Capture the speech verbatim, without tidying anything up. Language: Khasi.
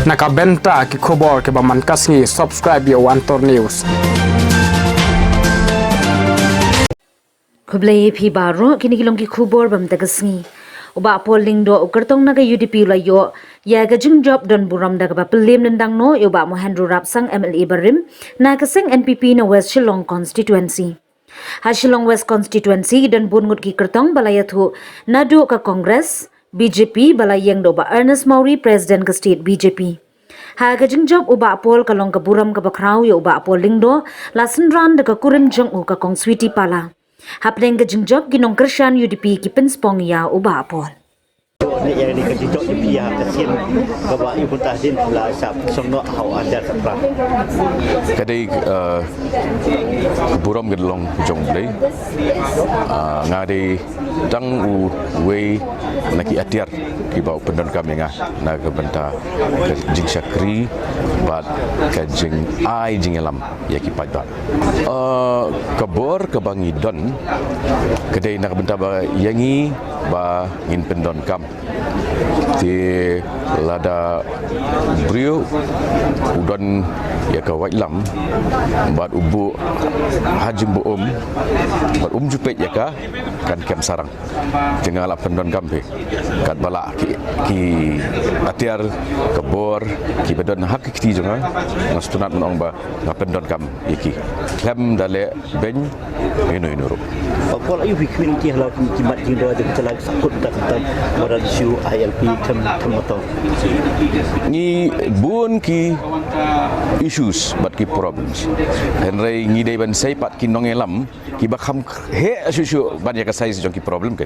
Na ka bynta ki khubor kiba man ka sngi, subscribe ïa u Antor News. Khublei ïa phi baroh, kine ki long ki khubor ba mynta ka sngi. U Bah Paul Lyngdoh, u kyrtong na ka U D P, u la ïoh ïa ka jingjop don burom da kaba pynlem lyndang noh ïa u Bah Mohendro Rapsang, M L A barim na ka seng N P P na West Shillong Constituency. Ha Shillong West Constituency don bun ngut ki kyrtong ba la ïathuh, naduh ka Congress, B J P ba la ïeng da u Bah Ernest Mawrie, President ka State B J P. Ha ka jingjop u Bah Paul, ka long ka burom kaba khraw ïa u Bah Paul Lyngdoh, la synran da ka kurim jong u, ka Kong Sweety Pala. Hapdeng ka jingjop, ki nongkyrshan U D P ki pynspong ïa u Bah Paul. Ka dei, eh, burom ka dei long jong U Blei. Ah, nga dei tang uwei na ki atiar kiba u pyndonkam ïa nga na ka bynta ka jingshakri bad ka jingai jingïalam ïa ki paidbah. Ah, ka bor kaba ngi don ka dei na ka bynta ba ïa ngi ba ngin pyndonkam. Te lada briew u don ïa ka waitlam bad u buh ha jingbuh um bad um ju peit ïa ka, kan kem sarang. Te nga la pyndonkam phi katba lah ki, ki atiar, ka bor kiba don ha ki kti jong nga, nga sngewtynnat ban ong ba nga pyndonkam ïa ki. Khlem da leh beiñ ïa uno uno ruh. Ba Paul, aïu phi khmih ki hala ki, ki mat jingdoh jong ka jylla, ki sakhut da ka tam, wada issue I L P, them, them mato. Ngi bun ki issues bad ki problems. Hynrei ngi dei ban sei pat ki nongïalam kiba kham heh shuh shuh ban ïa ka size jong ki problem ka.